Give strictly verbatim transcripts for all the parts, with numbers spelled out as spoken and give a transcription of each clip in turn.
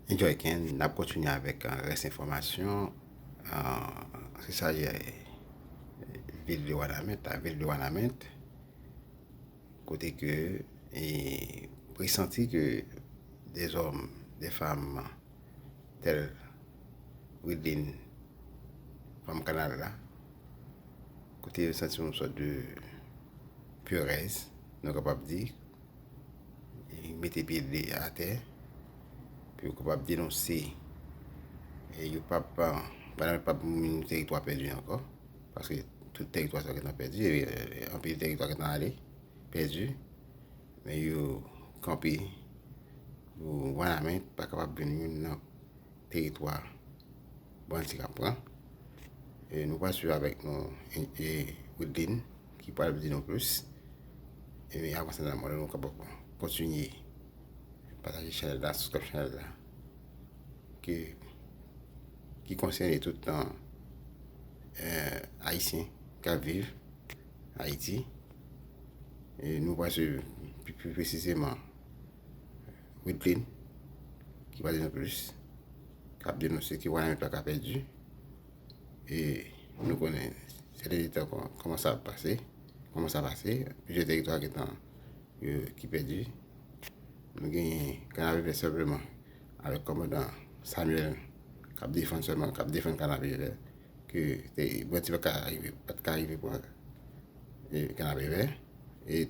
Enjoy Ken, n ap kontinye avèk, eh, rès enfòmasyon. Eh, se sa ye, eh, vil de Wanament, la vil de Wanament, kote ke, eh, presanti ke dèzòm, dè fanm, tèl Wideline, fanm kanal la, kote yo santi yon sòt de perèz, nou kapab di, mete pye de atè, pou yo kapab denonse, e yo p ap, eh, pa p ap moun teritwa pèdi ankò, paske tout teritwa sa gentan pèdi, e, e, anpil teritwa gentan ale, pèdi, men yo kanpe pou Wanament pa kapab jwenn youn nan teritwa bandi k ap pran. E nou pral swiv avèk nou, e, e, Wideline, ki pral di nou plis. E avan sa, nan mwen, nou kapab kontinye pataje chanèl la, subscribe chanèl la, ke, ki konsène tout, eh, Ayisyen k ap viv Ayiti. E nou pral swiv pi, pi presizeman Wideline, ki pral di nou plis, k ap denonse ke Wanament pa ka pèdi. E nou konnen, sèten de tan kò-, kòman sa ap pase, kòman sa pase, plizyè teritwa gentan, yo, ki pèdi. Nou genyen Kanapevè senpleman, avèk kòmandan Samuel, k ap defann sèlman, k ap defann Kanapevè, ke te, bandi pa ka rive, pa t ka rive pran, e, Kanapevè. E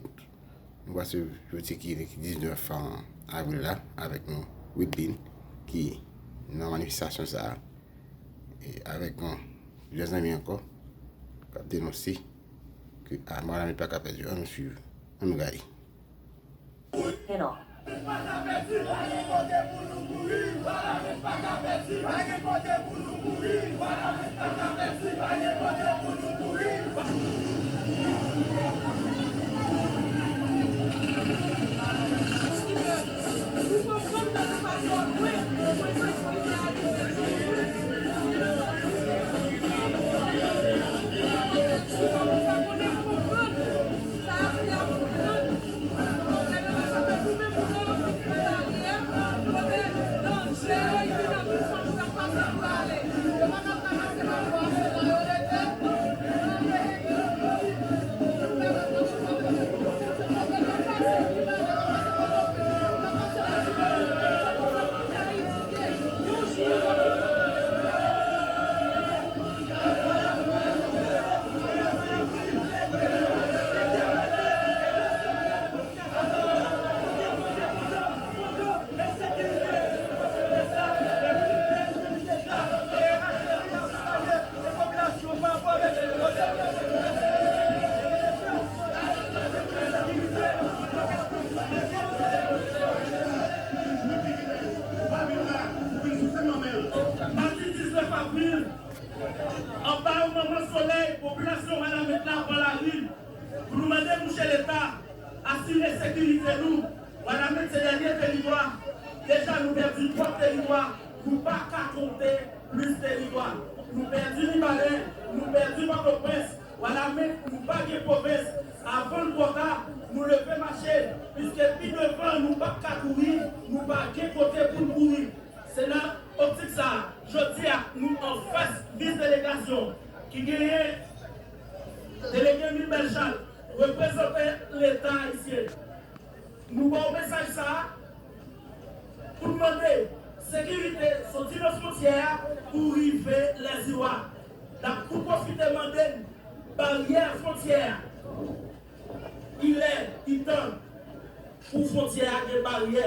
nou pase jodi ki, ki diznèf avril la, avèk nou, Wideline, ki nan manifestasyon sa a, e avèk nou, plizyè zanmi ankò, k ap denonse ke, ah, Wanament pa ka pèdi. Ann nou swiv, ann nou gade. Ken non. Madi diznèf avril, anba yon manman solèy, popilasyon Wanament la pran lari pou nou mande mouche Leta asire sekirite nou. Wanament se dènye teritwa. Deja nou pèdi twòp teritwa. Nou pa ka konte plis teritwa. Nou pèdi Mibalè, nou pèdi Pòtoprens. Wanament, nou pa gen pwovens. Avan l twò ta, nou leve mache, piske pi devan nou p ap ka kouri, nou pa gen kote pou n kouri. Se nan optik sa a, jodi a, nou anfas vis delegasyon ki genyen delege Milbert Charles, reprezante Leta ayisyen. Nou ba w mesaj sa a pou n mande sekirite soti nan fwontyè a pou rive Lèziwa. N ap tou pwofite mande n baryè fwontyè a. Il est, il est temps pou fwontyè a gen baryè.